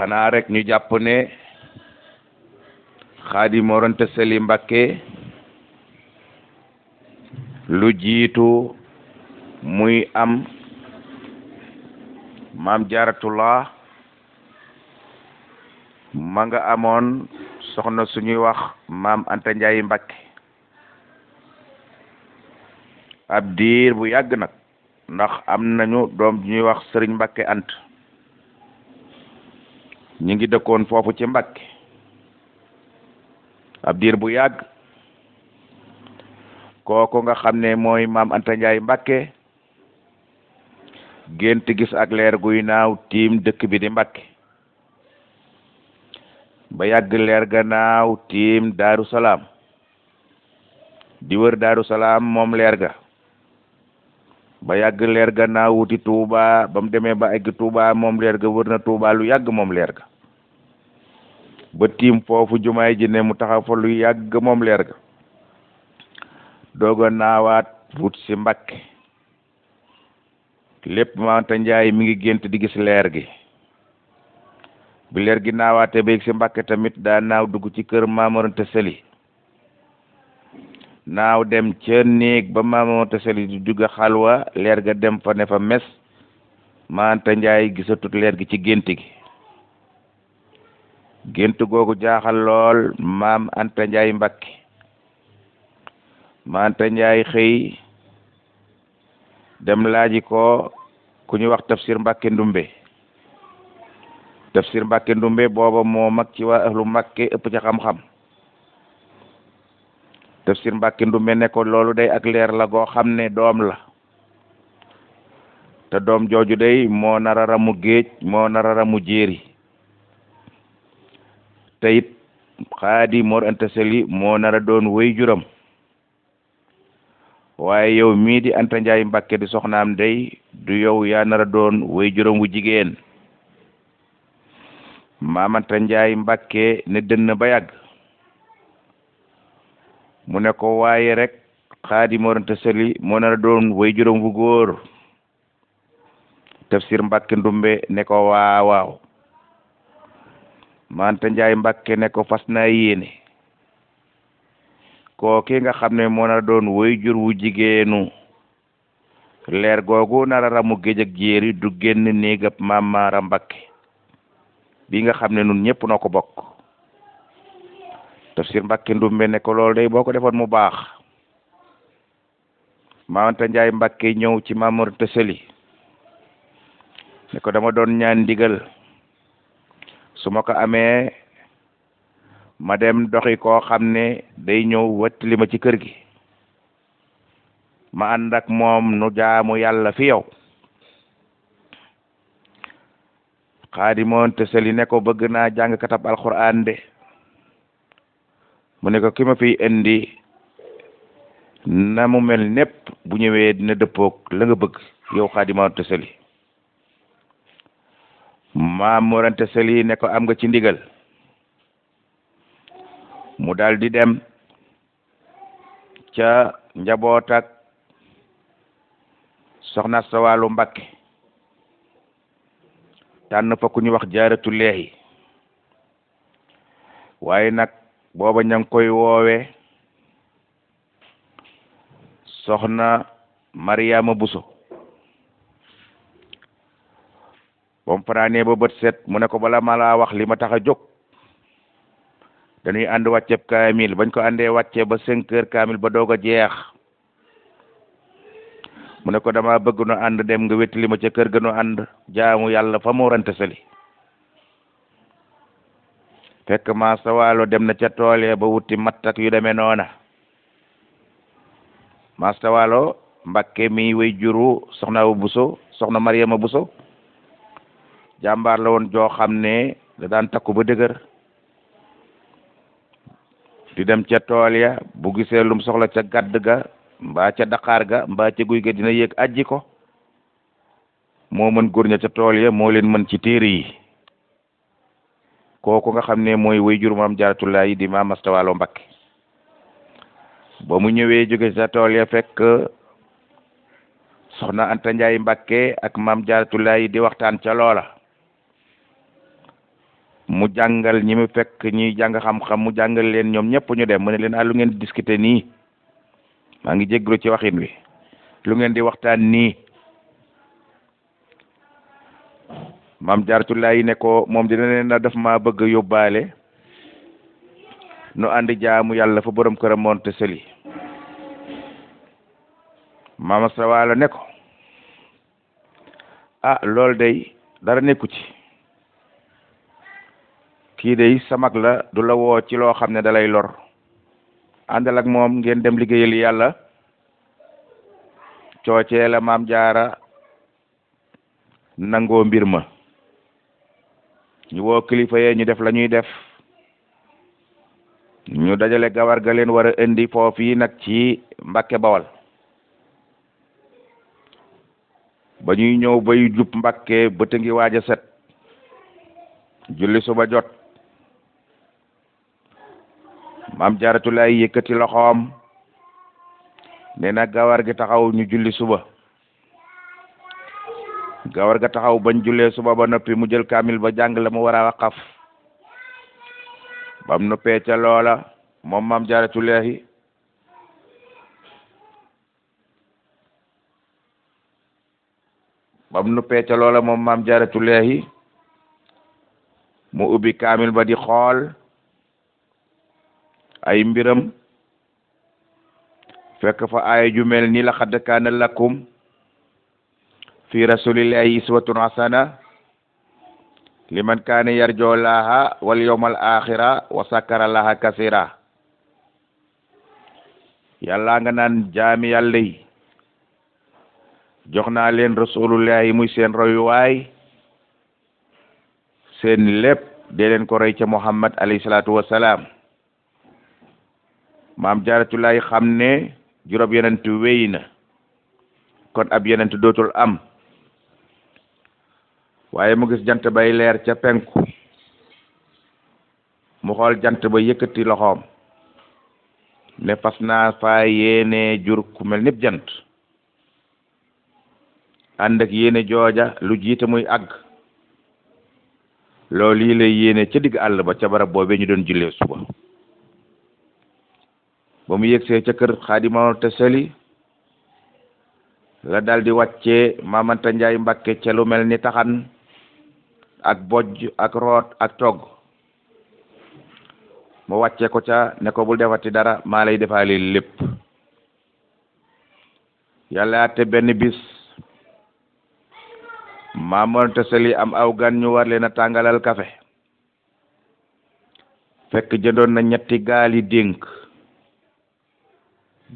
xanaa rek ñu jàpp ne Xaadim Mor Anta Sali Mbakke lu jiitu muy am maam Jaaratullah ma nga amoon soxna suñuy wax maam Anta Njaay Mbakke ab diir bu yàgg nag ndax am nañu doom ñuy wax Sëriñ Mbakke Ant ñi ngi dëkkoon foofu ci Mbakke ab diir bu yàgg kooku nga xam ne mooy maam Anta Njaay Mbakke gént gis ak leer guy naaw tiim dëkk bi di Mbakke ba yàgg leer ga naaw tiim Daaru Salaam di wër Daaru Salaam moom leer ga ba yàgg leer ga naaw wuti Tuuba ba mu demee ba egg Tuuba moom leer ga wër na Tuuba lu yàgg moom leer ga ba tiim foofu jumaay ji ne mu taxaw fa lu yàgg moom leer ga dooga naawaat wut si Mbakke lépp Maam Anta Njaay mi ngi gént di gis leer gi bi leer gi naawaate ba yegg si Mbakke tamit daa naaw dugg ci kër Maam Mor Anta Sali naaw dem ca néeg ba Maam Mor Anta Sali di dugg xalwa leer ga dem fa ne fa mes Maam Anta Njaay gisatut leer gi ci gént gi gént googu jaaxal lool Maam Anta Njaay Mbakke Maam Anta Njaay xëy dem laaji ko ku ñu wax Tafsir Mbakke Ndumbe Tafsir Mbakke Ndumbe booba moo mag ci waa ahlu Mbakke ëpp ca xam-xam Tafsir Mbakke Ndumbe ne ko loolu day ak leer la goo xam ne doom la te doom jooju day moo nara ramu géej moo nara ramu jéeri te it Xaadim Mor Anta Sali moo nara doon wéy juram waaye yow mii di Anta Njaay Mbakke di soxnaam day du yow yaa nara doon wéy juram wu jigéen Maam Anta Njaay Mbakke ne dënn ba yàgg mu ne ko waaye rek Xaadim Mor Anta Sali moo nara doon wéy juram wu góor Tafsir Mbakke Ndumbe ne ko waaw waaw Maam Anta Njaay Mbakke ne ko fas naa yéene kooki nga xam ne moo nara doon woy jur wu jigéenu leer googu nara ramu géej ak jéeri du génn néegab Maam Maara Mbakke bi nga xam ne nun ñëpp noo ko bokk Tafsir Mbakke Ndumbe ne ko loolu day boo ko defoon mu baax Maam Anta Njaay Mbakke ñëw ci Maam Mor Anta Sali ne ko dama doon ñaan ndigal su ma ko amee ma dem doxi koo xam ne day ñëw wettali ma ci kër gi ma ànd ak moom nu jaamu yàlla fi yow Xaadim Mor Anta Sali ne ko bëgg naa jàng katab alxuraan de mu ne ko ki ma fiy indi na mu mel népp bu ñëwee dina dëppoog la nga bëgg yow Xaadim Mor Anta Sali Maam Mor Anta Sali ne ko am nga ci ndigal mu dal di dem ca njaboot ak soxna Asta Waalo Mbakke tànn fa ku ñu wax Jaaratullaahi waaye nag booba ña ngi koy woowe soxna Mariama Buso bam fanaanee ba bët set mu ne ko bala ma laa wax li ma tax a jóg dañuy ànd wàcceeb kaamil bañ ko àndee wàcce ba 5 heures kaamil ba doog a jeex mu ne ko dama bëgg nu ànd dem nga wéttali ma ca kër ga nu ànd jaamu yàlla fa Mor Anta Sali fekk Maam Asta Waalo dem na ca tool ya ba wuti matt ak yu demee noona Maam Asta Waalo Mbakke mi way juru soxna Buso soxna Mariama Buso jàmbaar la woon joo xam ne da daan takku ba dëgër di dem ca tool ya bu gisee lum soxla ca gàdd ga mbaa ca daqaar ga mbaa ca guy ga dina yéeg aji ko moo mën góor ña ca tool ya moo leen mën ci téere yi kooku nga xam ne mooy way jur Maam Jaaratullaahi di Maam Asta Waalo Mbakke ba mu ñëwee jóge ca tool ya fekk soxna Anta Njaay Mbakke ak Maam Jaaratullaahi di waxtaan ca loola mu jàngal ñi mu fekk ñuy jàng xam-xam mu jàngal leen ñoom ñëpp ñu dem mu ne leen lu ngeen di discuter nii maa ngi jégglu ci waxin wi lu ngeen di waxtaan nii maam Jaaratullaahi ne ko moom dina leen na daf maa bëgg yóbbaale nu ànd jaamu yàlla fa borom këram monte seli maama sa waalo ne ko loolu day dara nekku ci kii day sa mag la du la woo ci loo xam ne dalay lor àndal ak moom ngeen dem liggéeyal yàlla coocee la maam jaara nangoo mbir ma ñu woo kilifa yee ñu def la ñuy def ñu dajale gawar ga leen war a indi foofu yi nag ci Mbàkke Bawal ba ñuy ñëw bay jub Mbàkke bëtë ngi waaj a set julli suba jot maam Jaaratullaahi yëkkati loxoom nee na gawar gi taxaw ñu julli suba gawar ga taxaw bañ jullee suba ba noppi mu jël kaamil ba jàng la mu war a waqaf bam noppee ca loola moom maam Jaaratullaahi mu ubbi kaamil ba di xool ay mbiram fekk fa aaya ju mel ni laqad kaana lakum fi rasulillahi iswatun hasana liman kaana yarjo laha wal yawmal axira wa sakara laha kasira yàlla nga naan jaami yàlla yi jox naa leen rasulullahi muy seen royuwaay seen lépp dee leen ko roy ca Muhammad alayhi salaatu wasalaam maam Jaaratullaahi xam ne juróom yenent wéy na kon ab yenent dootul am waaye mu gis jant bay leer ca penku mu xool jant ba yëkkati loxoom ne fas naa faa yéene jur ku mel nip jant ànd ak yéene jooja lu jiite muy àgg loolu yi lay yéene ca digg àll ba ca barab boobee ñu doon jullee suba ba mu yëgsee ca kër Xaadimu Tasali la daldi wàccee Maamanta Njaay Mbàkke ca lu mel ni taxan ak bojj ak root ak togg mu wàccee ko ca ne ko bul defati dara maa lay defaale lépp yàlla te benn bis Maamanta Tasali am aw gan ñu war leen a tàngalal kafe fekk jëndoon na ñetti gaali dénk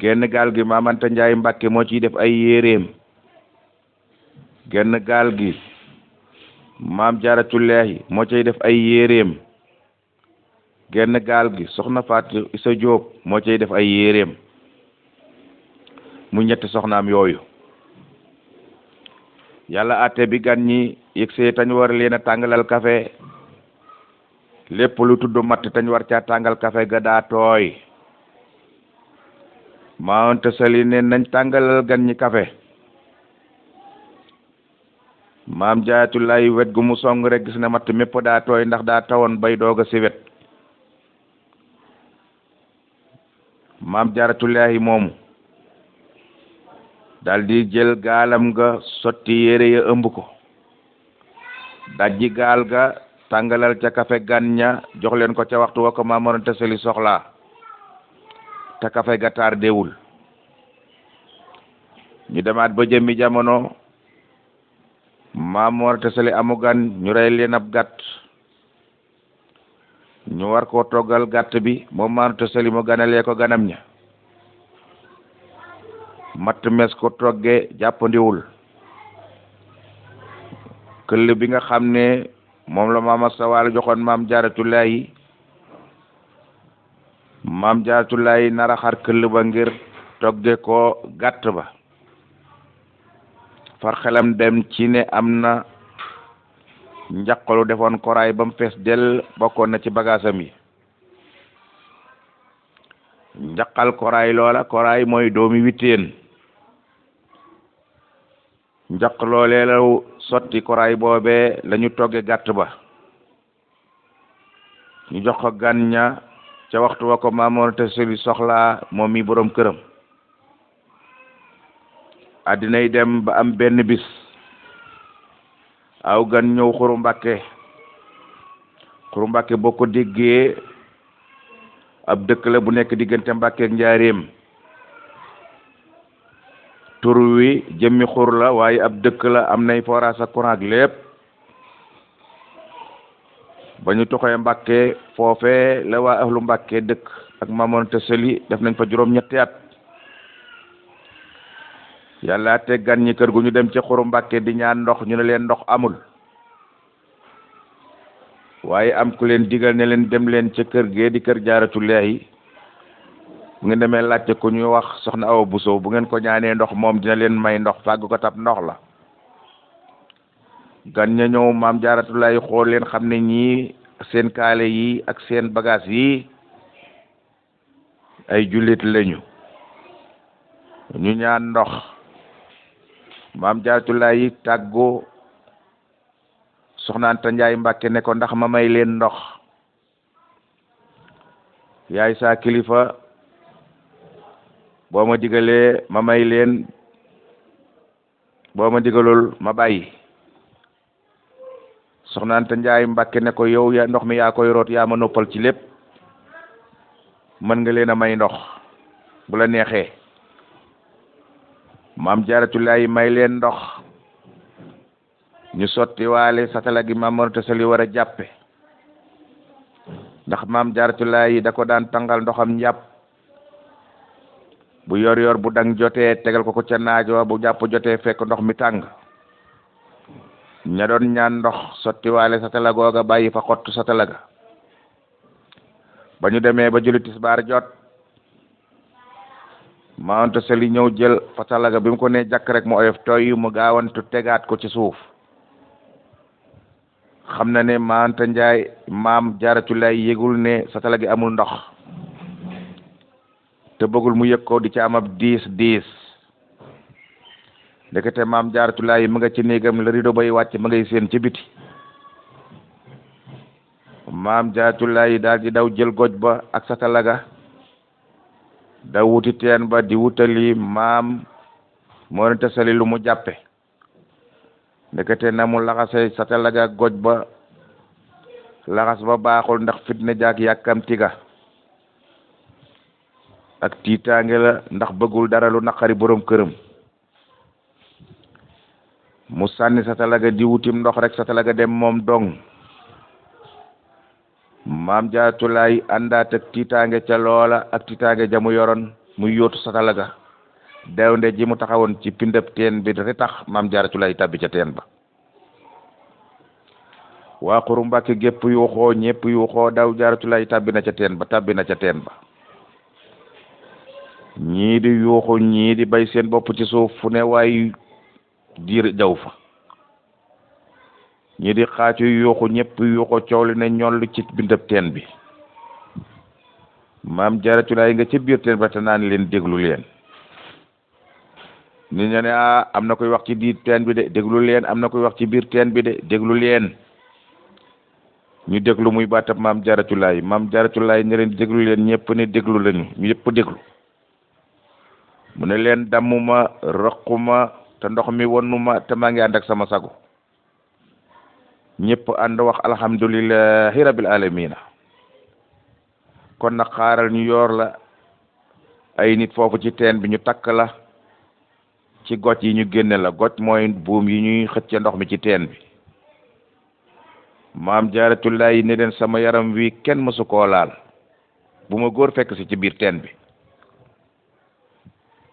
genn gaal gi Maamanta Njaay Mbàkke moo ciy def ay yéreem genn gaal gi maam Jaaratullaahi moo ciy def ay yéreem genn gaal gi soxna Faatu Isa Jóob moo ciy def ay yéreem mu ñetti soxnaam yooyu yàlla àtte bi gan ñi yëgsee tañ war leen a tàngalal kafe lépp lu tudd matt tañ war caa tàngal kafe ga daa tooy Maamanta Tasali ne nañ tàngalal gan ñi kafe maam Jaaratullaahi wet gu mu song rek gis na matt mépp daa tooy ndax daa tawoon bay doog a si wet maam Jaaratullaahi moomu daldi jël gaalam ga sotti yére ya ëmb ko dajji gaal ga tàngalal ca kafe gan ña jox leen ko ca waxtu wa ko Maamanta Tasali soxlaa te kafe ga tardewul ñu demaat ba jëmmi jamono Maamanta Tasali amu gan ñu rey leen ab gàtt ñu war koo toggal gàtt bi moom Maamanta Tasali mu ganalee ko ganam ña matt mes ko togge jàppandiwul këll bi nga xam ne moom la Maam Asta Waalo joxoon maam Jaaratullaahi nara xar këll ba ngir togge ko gàtt ba far xelam dem ci ne am na njaqalu defoon koraay ba mu fees del bokkoon na ci bagaasam yi njaqal koraay loola koraay mooy doomi witteen njaq loolee la sotti koraay boobee lañu togge gàtt ba ñu jox ko gan ña ca waxtu wa ko Maam Anta Sali soxlaa moom mi borom këram. addinay dem ba am benn bis aw gan ñëw Xuru Mbàkke. Xuru Mbàkke boo ko déggee ab dëkk la bu nekk diggante Mbàkke ak Njaaréem. tur wi jëmmi xur la waaye ab dëkk la am nay forage ak courant ak lépp. ba ñu toxee Mbàkke foofee la waa ahlu Mbàkke dëkk ak Maam Anta Sali def nañ fa juróom-ñetti at. yàlla te gan ñi kër gu ñu dem ci Xuru Mbàkke di ñaan ndox ñu ne leen ndox amul. waaye am ku leen digal ne leen dem leen ca kër gee di kër Jaaratullaahi bu ngeen demee laajte ku ñuy wax soxna Awa Buso bu ngeen ko ñaanee ndox moom dina leen may ndox fàggu ko tab ndox la. gan ña ñëw Maam Jaaratullaahi xool leen xam ne ñii seen kaale yi ak seen bagage yi ay jullit lañu. ñu ñaan ndox Maam Jaaratullaahi tàggoo Soxna Anta Njaay Mbàkke ne ko ndax ma may leen ndox. yaay saa kilifa boo ma digalee ma may leen boo ma digalul ma bàyyi. Soxna Anta Njaay Mbàkke ne ko yow ya ndox mi yaa koy root yaa ma noppal ci lépp mën nga leen a may ndox bu la neexee. Maam Jaaratullaahi may leen ndox ñu sotti waale satala gi Maam Anta Sali war a jàppe ndax Maam Jaaratullaahi da ko daan tàngal ndoxam njàpp bu yor bu dang jotee tegal ko ca naajoo bu jàpp jotee fekk ndox mi tàng. ña doon ñaan ndox sotti waale satala googa bàyyi fa xottu satala ga. ba ñu demee ba julli tisbaar jot Maam Anta Sali ñëw jël satala ga bi mu ko nee jàkk rek mu oyof tooy mu gaawantu tegaat ko ci suuf. xam na ne Maam Anta Njaay Maam Jaaratullaahi yëgul ne satala gi amul ndox te bëggul mu yëg ko di ci am ab diis. ndekete Maam Jaaratullaahi mu nga ci néegam la rido bay wàcc ma ngay seen ci biti. Maam Jaaratullaahi daal di daw jël goj ba ak satala ga daw wuti teen ba di wutali Maam Mor Anta Sali lu mu jàppe. ndekete na mu laxase satala ga goj ba laxas ba baaxul ndax fitne jaak yàkkamti ga ak tiitaange la ndax bëggul dara lu naqari borom këram. mu sànni satala ga di wutim ndox rek satala ga dem moom dong. Maam Jaaratullaahi àndaat ak tiitaange ca loola ak tiitaange ja mu yoroon muy yóotu satala ga dewnde ji mu taxawoon ci pindab teen bi dafa tax Maam Jaaratullaahi tabbi ca teen ba. waa Xuru Mbàkke gépp yuuxoo ñépp yuuxoo daw Jaaratullaahi tabbi na ca teen ba. ñii di yuuxu ñii di bay seen bopp ci suuf fu ne waay diir jaw fa. ñii di xaacu yuuxu ñépp yuuxu coow li ne ñoll ci bindab teen bi. Maam Jaaratullaahi nga ci biir teen ba te naan leen déglu leen. nit ña ne am na koy wax ci biir teen bi de déglu leen am na koy wax ci biir teen bi de déglu leen. ñu déglu muy baatab Maam Jaaratullaahi Maam Jaaratullaahi ne leen déglu leen ñëpp ne déglu lañu ñu yëpp déglu. mu ne leen dammuma rëquma te ndox mi wonuma te maa ngi ànd ak sama sago. ñëpp ànd wax alhamdulillahi rabbil alamina. kon nag xaaral ñu yoor la ay nit foofu ci teen bi ñu takk la ci goj yi ñu génne la goj mooy buum yi ñuy xëcce ndox mi ci teen bi. Maam Jaaratullaahi ne leen sama yaram wi kenn mësu koo laal bu ma góor fekk si ci biir teen bi.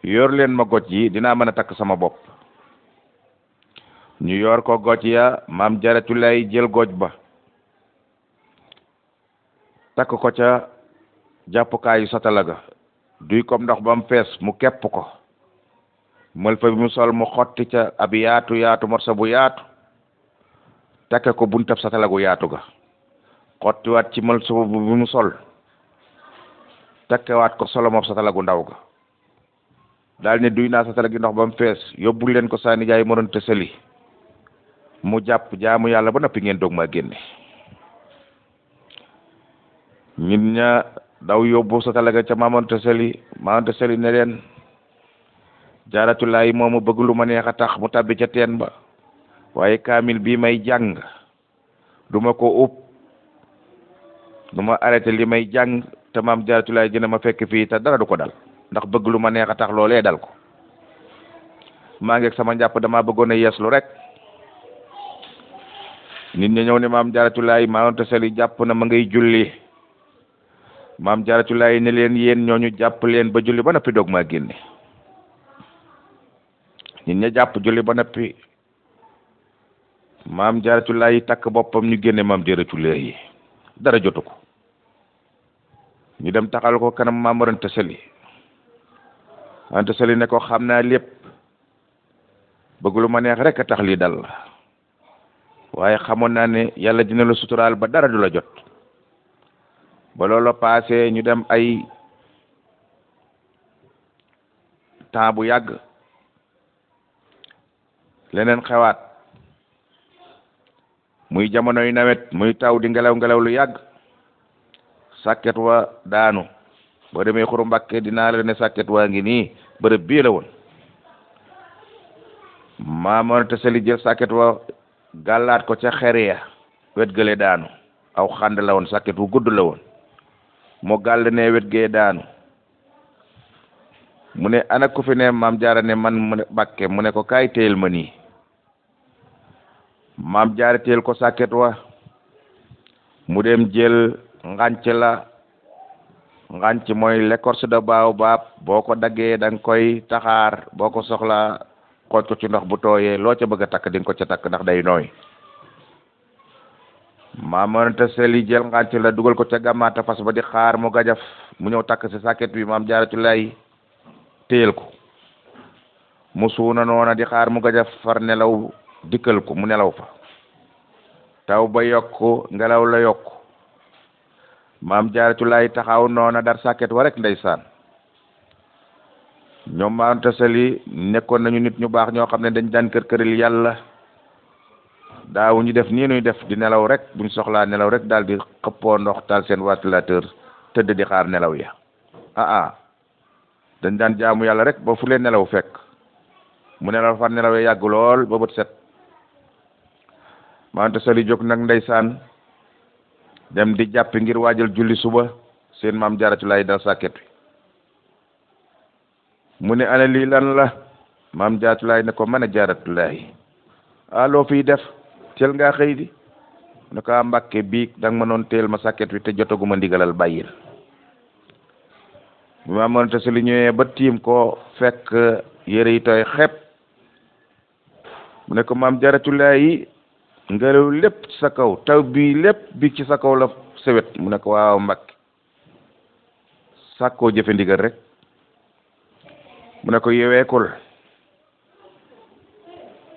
yor leen ma goj yi dinaa mën a takk sama bopp. ñu yor ko goj ya Maam Jaaratullaahi jël goj ba takk ko ca jàppukaayu satala ga duy comme ndox ba mu fees mu kepp ko mël fa bi mu sol mu xotti ca ab yaatu morso bu yaatu takke ko buntab satala gu yaatu ga xottiwaat ci mël so bi mu sol takkewaat ko solo moom satala gu ndaw ga daal ne duy naa satala gi ndox ba mu fees yóbbul leen ko saa nijaay Mor Anta Sali mu jàpp jaamu yàlla ba noppi ngeen doog maa génne. ñin ña daw yóbbu sa talaga ca Maamante Sali ne leen Jaaratulaay moomu bëgg lu ma neex a tax mu tabbi ca teen ba waaye kaamil bii may jàng duma ko ub duma arrêté li may jàng te maam Jaaratulaay dina ma fekk fii te dara du ko dal ndax bëgg lu ma neex a tax loolee dal ko maa ngi ak sama njàpp dama bëggoon a yeeslu rek nit ñi ñëw ne maam Jaaratulaay Maamante Sali jàpp na ma ngay julli maam Jaaratulaay ne leen yéen ñooñu jàpp leen ba julli ba noppi doog maa génne nit ña jàpp julli ba noppi maam Jaaratulaay takk boppam ñu génne maam Jaaratulaay dara jotu ko ñu dem taxal ko kanam maam Mor Anta Sali Anta Sali ne ko xam naa lépp bëgg lu ma neex rek a tax lii dal waaye xamoon naa ne yàlla dina la suturaal ba dara du la jot ba loolu paase ñu dem ay temps bu yàgg leneen xewaat muy jamonoy nawet muy taw di ngelaw lu yàgg sàkket wa daanu boo demee Xuru Mbàkke dinaa la ne sàkket waa ngi nii bërëb bii la woon Maam Mor Anta Sali jël sàkket wa gàllaat ko ca xer ya wet gële daanu aw xànd la woon sàkket wu gudd la woon moo gàll ne wet gee daanu mu ne ana ku fi ne Maam Jaara ne man mu ne Mbàkke mu ne ko kaay téyel ma nii Maam Jaara téyel ko sàkket wa mu dem jël ngànc la ngànc mooy l'écorce de baobab boo ko daggee da nga koy taxaar boo ko soxla xooj ko ci ndox bu tooyee loo ca bëgg a takk di nga ko ca takk ndax day nooy Maam Mor Anta Sali jël ngànc la dugal ko ca gàmmaata fas ba di xaar mu gajaf mu ñëw takk si sàkket bi Maam Jaaratulaay téyel ko mu suuna noona di xaar mu gajaf far nelaw dikkal ko mu nelaw fa taw ba yokk ngelaw la yokk Maam Jaaratulaay taxaw noona dar sàkket wa rek ndeysaan ñoom Maam Anta Sali nekkoon nañu nit ñu baax ñoo xam ne dañ daan kër-këril yàlla daawu ñu def nii nuy def di nelaw rek buñ soxlaa nelaw rek daal di xëppoo ndox taal seen ventilateur tëdd di xaar nelaw ya dañ daan jaamu yàlla rek ba fu leen nelaw fekk mu nelaw fa nelaw ya yàgg lool ba bët set Maam Anta Sali jóg nag ndeysaan dem di jàppi ngir waajal julli suba seen Maam Jaaratulaay dal sàkket wi mu ne ana lii lan la Maam Jaaratulaay ne ko mën a Jaaratulaay loo fiy def teel ngaa xëy di ne ko Mbàkke biig danga ma noon teel ma sàkket wi te jotaguma ndigalal bàyyil bi Maam Mor Anta Sali ñëwee ba tiim ko fekk yére yi tooy xepp mu ne ko Maam Jaaratulaay ngelaw lépp ci sa kaw taw bii lépp bi ci sa kaw la sewet mu ne ko waaw Mbàkke sàkkoo jëfe ndigal rek mu ne ko yeweekul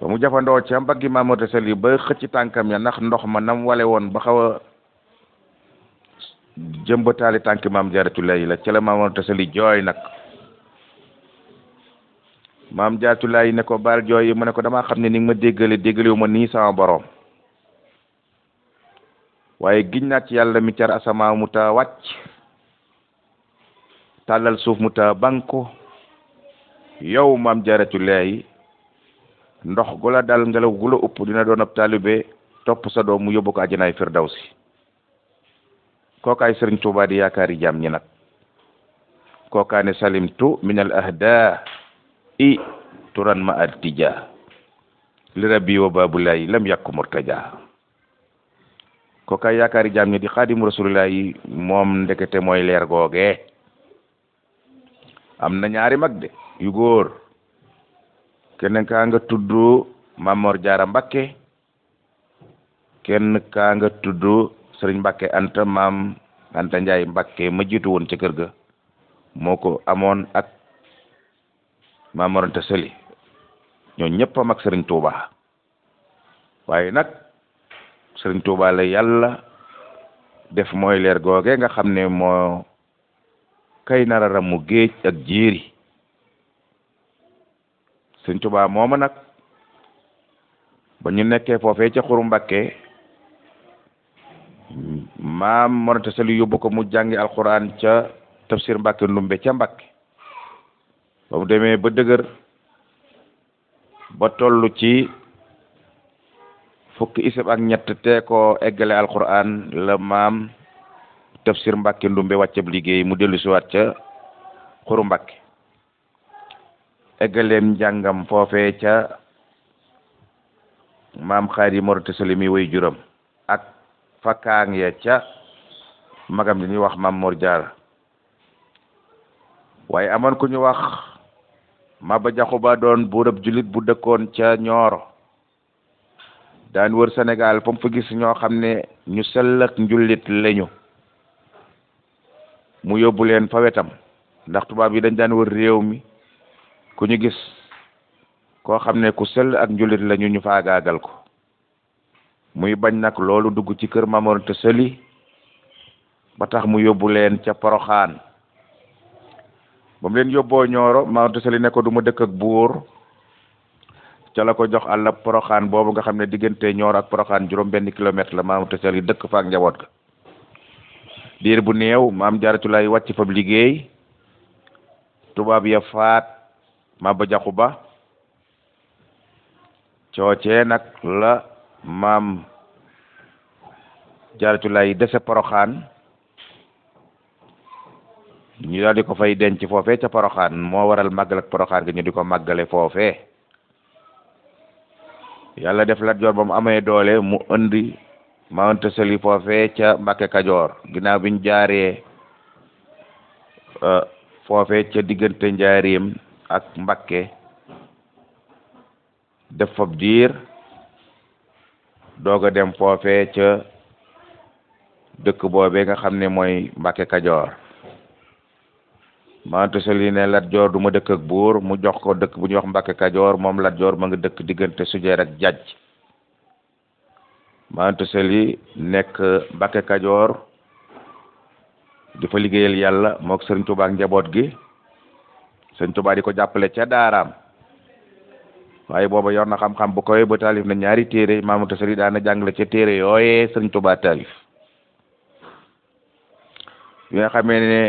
ba mu jafandoo ca mbaggi Maam Mor Anta Sali ba xëcc tànkam ya ndax ndox ma nam wale woon ba xaw a jëmbataali tànki Maam Jaaratulaay la ca la Maam Mor Anta Sali jooy nag Maam Jaaratulaay ne ko baal jooy yi mu ne ko damaa xam ne ni nga ma déggalewu ma nii sama borom waaye giñ naa ci yàlla mi car asamaa mu ta wàcc tàllal suuf mu ta banko yow Maam Jaaratulaay ndox gu la dal ngelaw gu la upp dina doon ab taalibe topp sa doom mu yóbbu ko àjjanaay firdawsi kookaay Sëriñ Tuubaa di yaakaari jaam ñi nag kookaane salimtu min al ahda i turan ma artija li rabbi wa babulaay lam yàkku murtaja kookaay yaakaari jaam ñi di xaadimu rasulillahi moom ndekete mooy leer googee am na ñaari mag de yu góor kenn kaa nga tudd Maam Mor Jaara Mbàkke kenn kaa nga tudd Sëriñ Mbàkke Anta Maam Anta Njaay Mbàkke ma jiitu woon ca kër ga moo ko amoon ak Maam Mor Anta Sali ñoo ñëpp am ak Sëriñ Tuuba waaye nag Sëriñ Tuuba la yàlla def mooy leer googe nga xam ne moo kay nara ramu géej ak jéeri Sëriñ Tuuba mooma nag ba ñu nekkee foofee ca Xuru Mbàkke maam Mor Anta Sali yóbbu ko mu jàngi alquran ca tafsir Mbàkke Ndumbe ca Mbàkke ba mu demee ba dëgër ba toll ci fukki isib ak ñett te ko eggale alquran la maam tafsir Mbàkke Ndumbe wàccab liggéey mu dellu siwaat ca xuru Mbàkke eggaleem njàngam foofee ca maam Xaadi Mor Anta Sali mi way juram ak fakkaang ya ca magam di ñuy wax maam Mor Jaara waaye amoon ku ñu wax Maba Jaxu Ba doon buurab julit bu dëkkoon ca Ñooro daan wër Sénégal fa mu fa gis ñoo xam ne ñu sell ak njullit lañu mu yóbbu leen fa wetam ndax tubaab yi dañ daan wër réew mi ku ñu gis koo xam ne ku sell ak njullit lañu ñu faagaagal ko muy bañ nag loolu dugg ci kër Maam Mor Anta Sali ba tax mu yóbbu leen ca Poroxaan ba mu leen yóbboo Ñooro Maam Mor Anta Sali ne ko du ma dëkk ak buur ca la ko jox àll Poroxaan boobu nga xam ne diggante Ñooro ak Poroxaan juróom benn kilomètre la Maam Mor Anta Sali dëkk fa ak njaboot ga diir bu néew maam Jaaratulaay wàcc fa liggéey tubaab ya faat Maba Jaxu Ba coocee nag la maam Jaaratulaay dese Poroxaan ñu daal di ko fay denc foofee ca Poroxaan moo waral màggal ak Poroxaan gi ñu di ko màggale foofee yàlla def Lat Joor ba mu amee doole mu indi Maam Anta Sali foofee ca Mbàkke Kajoor ginnaaw bi ñu jaaree foofee ca diggante Njaaréem ak Mbàkke def fab diir doog a dem foofee ca dëkk boobee nga xam ne mooy Mbàkke Kajoor Maam Anta Sali ne Lat Joor du ma dëkk ak buur mu jox ko dëkk bu ñuy wax Mbàkke Kajoor moom Lat Joor ma nga dëkk diggante Sujeer ak Jajj Maam Anta Sali nekk Mbàkke Kajoor di fa liggéeyal yàlla mook Sëriñ Tuubaa ak njaboot gi Sëriñ Tuubaa di ko jàppale ca daaraam waaye booba yor na xam-xam bu koy ba taalif na ñaari téere Maam Anta Sali daana jàngale ca téere yooyee Sëriñ Tuubaa taalif bi nga xamee ne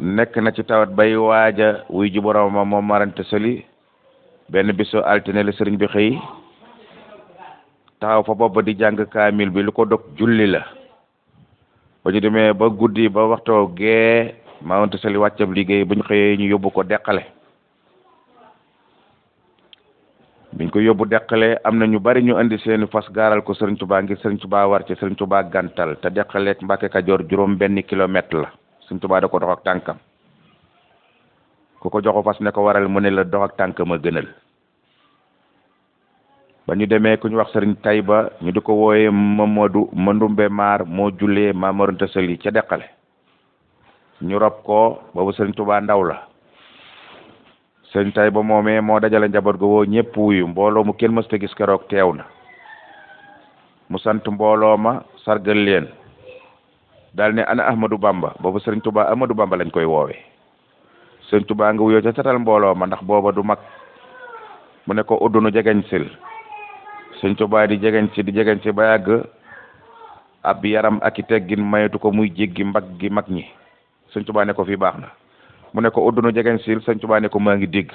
nekk na ci tawat bay waaja wuy ji boroomam moom Mor Anta Sali benn bisu altine la sëriñ bi xëy taxaw fa booba di jàng kaamil bi lu ko dog julli la ba ñu demee ba guddi ba waxtoo gee Maam Anta Sali wàccab liggéey bu ñu xëyee ñu yóbbu ko deqale biñ ko yóbbu deqale am na ñu bari ñu indi seeni fas gaaral ko Sëriñ Tuubaa ngir Sëriñ Tuubaa war ci Sëriñ Tuubaa gàntal te deqaleek Mbàkke Kajoor juróom benn kilomètre la Sëriñ Tuubaa da ko dox ak tànkam ku ko joxo fas ne ko waral mu ne la dox ak tànkam a gënal ba ñu demee ku ñu wax Sëriñ Tayba ñu di ko wooye Mamadou Mandumbe Maar moo jullee Maam Mor Anta Sali ca deqale ñu rob ko boobu Sëriñ Tuubaa ndaw la Sëriñ Tayba moomee moo dajale njaboot ga woo ñëpp wuyu mbooloo mu kenn mësta gis keroog teew na mu sant mbooloo ma sargal leen daal ne ana Ahmadou Bamba boobu Sëriñ Tuubaa Ahmadou Bamba lañ koy woowe Sëriñ Tuubaa nga wuyoo ca tatal mbooloo ma ndax booba du mag mu ne ko uddunu jegeñ sil Sëriñ Tuubaa di jegeñ si ba yàgg ab yaram ak i teggin mayatu ko muy jéggi mbag gi mag ñi Sëriñ Tuubaa ne ko fii baax na mu ne ko uddunu jegeñ sil Sëriñ Tuubaa ne ko maa ngi dégg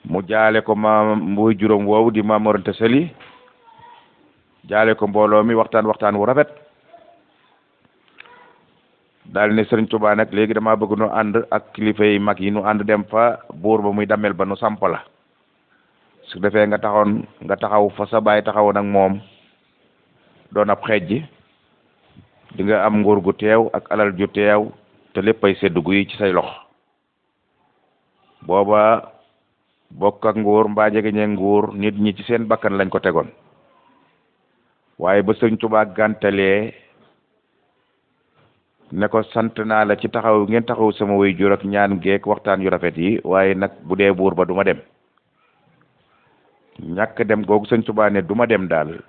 mu jaale ko maam muy juróom woowu di Maam Mor Anta Sali jaale ko mbooloo mi waxtaan wu rafet daal ne Sëriñ Tuubaa nag léegi damaa bëgg nu ànd ak kilifa yi mag yi nu ànd dem fa buur ba muy damel ba nu samp la su defee nga taxaw fa sa baay taxawoon ak moom doon ab xeej di nga am nguur gu teew ak alal ju teew te léppay seddu guy ci say loxo booba bokk ak nguur mbaa jegeñee nguur nit ñi ci seen bakkan lañ ko tegoon waaye ba Sëriñ Tuubaa gàntalee ne ko sant naa la ci taxaw ngeen taxaw sama way jur ak ñaan geek waxtaan yu rafet yi waaye nag bu dee buur ba du ma dem ñàkk dem googu Sëriñ Tuubaa ne du ma dem daal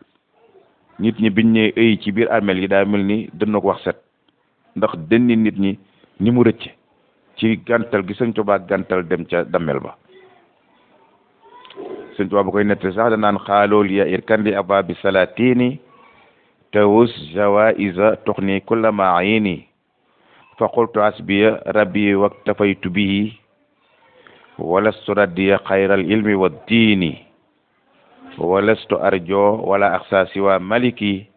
nit ñi biñ ñee ëy ci biir armeel yi daa mel ni dënna ko wax set ndax dënni nit ñi ni mu rëcc ci gàntal gi Sëriñ Tuubaa gàntal dem ca dammel ba Sëriñ Tuubaa ba koy nettali sax danaan xaalool ya ir kandi ababi salatini tawus jawaiza tuxni kulla maini fa qultu asbiya rabbi waktafaytu bihi walastu raddiya xayral ilmi wa diini walastu arjo wala axsa siwa maliki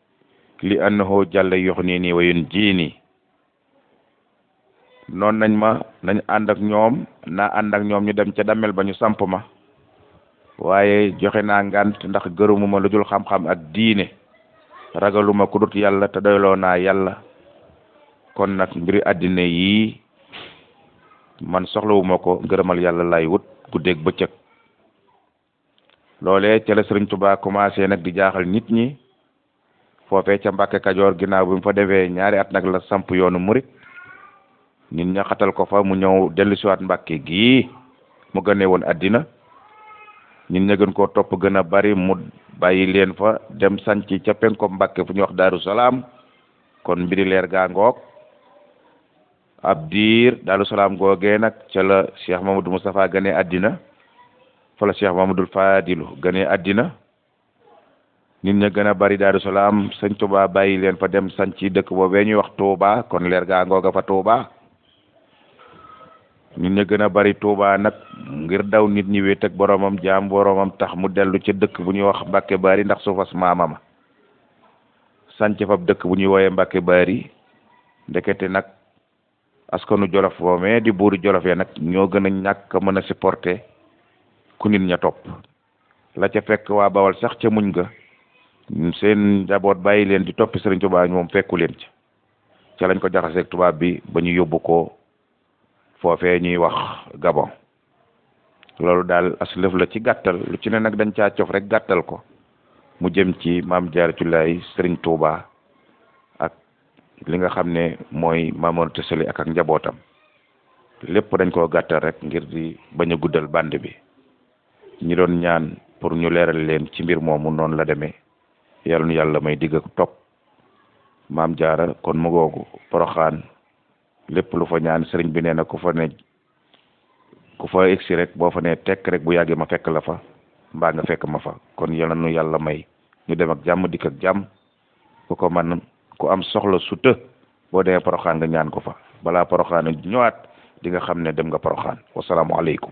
li annahu jalla yuxnini wa yunjini. noonu nañ ànd ak ñoom naa ànd ak ñoom ñu dem ca dammel ba ñu samp ma waaye joxe naa ngant ndax gërëmuma lu dul xam-xam ak diine ragaluma ku dut yàlla te doyloo naa yàlla kon nag mbiri àddina yii man soxlawuma ko ngërëmal yàlla lay wut guddeeg bëccëg. loolee ca la Sëriñ Tuubaa commencé nag di jaaxal nit ñi foofee ca Mbàkke Kajoor ginnaaw bi mu fa defee ñaari at nag la samp yoonu murit nit ña xatal ko fa mu ñëw dellusiwaat Mbàkke gii mu gënee woon àddina nit ña gën koo topp gën a bari mu bàyyi leen fa dem sanc ca penko Mbàkke fu ñuy wax Daaru Salaam kon mbiri leer gaa ngoog ab diir Daaru Salaam googee nag ca la Cheikh Mamadou Moustapha gënee àddina fa la Cheikh Mamadou Fadilu gënee àddina nit ña gën a bari Daaru Salaam sëñ Touba bàyyi leen fa dem sanc dëkk boobee ñuy wax Touba kon leer gaa ngooga fa Touba nit ña gën a bari Touba nag ngir daw nit ñi wéet ak boromam jaam boromam tax mu dellu ca dëkk bu ñuy wax Mbàkke Bari ndax suufas maamama sanc fa dëkk bu ñuy wooyee Mbàkke Bari ndekete nag askanu Jolof boomee di buuru Jolof ya nag ñoo gën a ñàkk mën a supporter ku nit ña topp la ca fekk waa Bawol sax ca muñ ga seen njaboot bàyyi leen di toppi Sëriñ Tuubaa moom fekku leen ca lañ ko jaxaseeg tubaab bi ba ñu yóbbu ko foofee ñuy wax Gabon. loolu daal as lëf la ci gàttal lu ci ne nag dañ caa cof rek gàttal ko mu jëm ci maam Jaaratullaay Sëriñ Tuubaa ak li nga xam ne mooy Maam Mor Anta Sali ak njabootam lépp dañ koo gàttal rek ngir di bañ a guddal bande bi ñi doon ñaan pour ñu leeral leen ci mbir moomu noonu la demee yàlla nu yàlla may digg ak topp maam jaara kon mu googu Poroxaan lépp lu fa ñaan sëriñ bi nee na ku fa egsi rek boo fa ne tekk rek bu yàggee ma fekk la fa mbaa nga fekk ma fa kon yàlla nu yàlla may ñu dem ak jàmm dikk ak jàmm ku ko man ku am soxla su të boo demee Poroxaan nga ñaan ko fa balaa Poroxaan ñëwaat di nga xam ne dem nga Poroxaan wasalaamualeykum